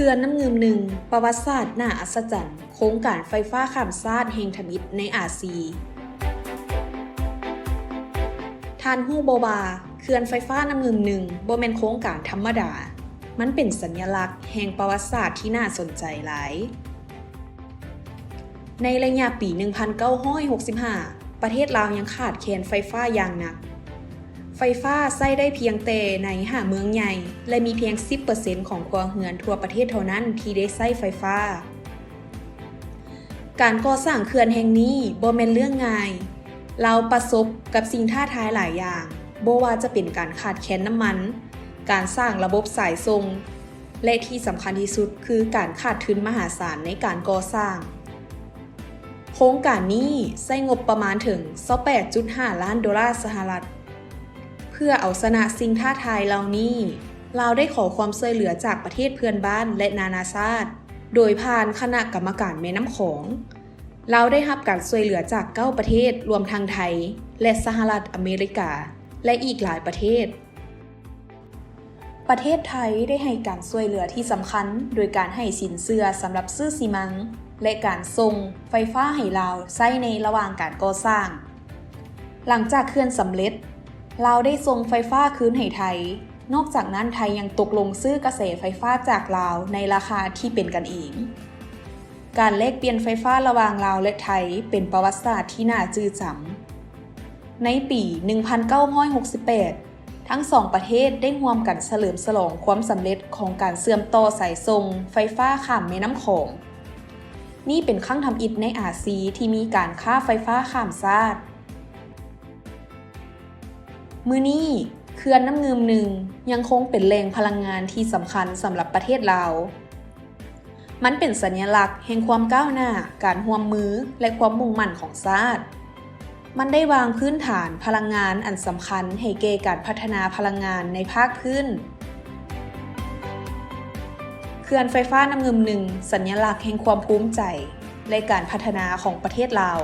ເຂື່ອນນ້ຳງື່ມໜຶ່ງ ປະຫວັດສາດໜ້າອັດສະຈັນ, ໂຄງການໄຟຟ້າຂ້າມຊາດແຫ່ງທຳອິດໃນອາຊີ. ທ່ານຮູ້ບໍ່ວ່າ ເຂື່ອນໄຟຟ້ານ້ຳງື່ມໜຶ່ງບໍ່ແມ່ນໂຄງການທຳມະດາ, ມັນເປັນສັນຍະລັກແຫ່ງປະຫວັດສາດທີ່ໜ້າສົນໃຈຫຼາຍ. ໃນໄລຍະປີໜຶ່ງພັນເກົ້າຮ້ອຍຫົກສິບຫ້າ ປະເທດລາວຍັງຂາດແຄນໄຟຟ້າຢ່າງໜັກ. ໄຟຟ້າໃຊ້ໄດ້ພຽງແຕ່ໃນຫ້າເມືອງໃຫຍ່ ແລະ ມີພຽງສິບເປີເຊັນຂອງຄົວເຮືອນທົ່ວປະເທດເທົ່ານັ້ນທີ່ໄດ້ໃຊ້ໄຟຟ້າ. ການກໍ່ສ້າງເຂື່ອນແຫ່ງນີ້ບໍ່ແມ່ນເລື່ອງງ່າຍ. ລາວປະສົບກັບສິ່ງທ້າທາຍຫຼາຍຢ່າງ, ບໍ່ວ່າຈະເປັນການຂາດແຄນນ້ຳມັນ, ການສ້າງລະບົບສາຍສົ່ງ ແລະ ທີ່ສຳຄັນທີ່ສຸດຄືການຂາດທຶນມະຫາສານໃນການກໍ່ສ້າງ. ໂຄງການນີ້ໃຊ້ງົບປະມານເຖິງຊາວແປດຈຸດຫ້າລ້ານໂດລາສະຫະລັດ. ເພື່ອເອົາຊະນະສິ່ງທ້າທາຍເຫຼົ່ານີ້, ລາວໄດ້ຂໍຄວາມຊ່ວຍເຫຼືອຈາກປະເທດເພື່ອນບ້ານ ແລະ ນານາຊາດ, ໂດຍຜ່ານຄະນະກຳມະການແມ່ນ້ຳຂອງ. ລາວໄດ້ຮັບການຊ່ວຍເຫຼືອຈາກເກົ້າປະເທດ, ລວມທັງໄທ ແລະ ສະຫະລັດອາເມລິກາ ແລະ ອີກຫຼາຍປະເທດ. ປະເທດໄທໄດ້ໃຫ້ການຊ່ວຍເຫຼືອທີ່ສຳຄັນ ໂດຍການໃຫ້ສິນເຊື່ອສຳລັບຊື້ຊີມັງ ແລະ ການສົ່ງໄຟຟ້າໃຫ້ລາວໃຊ້ໃນລະຫວ່າງການກໍ່ສ້າງ. ຫຼັງຈາກເຂື່ອນສຳເລັດ, ລາວໄດ້ສົ່ງໄຟຟ້າຄືນໃຫ້ໄທ. ນອກຈາກນັ້ນ, ໄທຍັງຕົກລົງຊື້ກະແສໄຟຟ້າຈາກລາວໃນລາຄາທີ່ເປັນກັນເອງ. ການແລກປ່ຽນໄຟຟ້າລະຫວ່າງລາວ ແລະ ໄທ ເປັນປະຫວັດສາດທີ່ໜ້າຈື່ຈຳ. ໃນປີໜຶ່ງພັນເກົ້າຮ້ອຍຫົກສິບແປດ ທັງສອງປະເທດໄດ້ຮ່ວມກັນສະເຫຼີມສະຫຼອງຄວາມສຳເລັດຂອງການເຊື່ອມຕໍ່ສາຍສົ່ງໄຟຟ້າຂ້າມແມ່ນ້ຳຂອງ. ນີ້ເປັນຄັ້ງທຳອິດໃນອາຊີທີ່ມີການຄ້າໄຟຟ້າຂ້າມຊາດ. ມື້ນີ້, ເຂື່ອນນ້ຳງື່ມໜຶ່ງຍັງຄົງເປັນແຫຼ່ງພະລັງງານທີ່ສຳຄັນສຳລັບປະເທດລາວ. ມັນເປັນສັນຍະລັກແຫ່ງຄວາມກ້າວໜ້າ, ການຮ່ວມມື ແລະ ຄວາມມຸ່ງໝັ້ນຂອງຊາດ. ມັນໄດ້ວາງພື້ນຖານພະລັງງານອັນສຳຄັນໃຫ້ແກ່ການພັດທະນາພະລັງງານໃນພາກພື້ນ. ເຂື່ອນໄຟຟ້ານ້ຳງື່ມໜຶ່ງ ສັນຍະລັກແຫ່ງຄວາມພູມໃຈ ແລະ ການພັດທະນາຂອງປະເທດລາວ.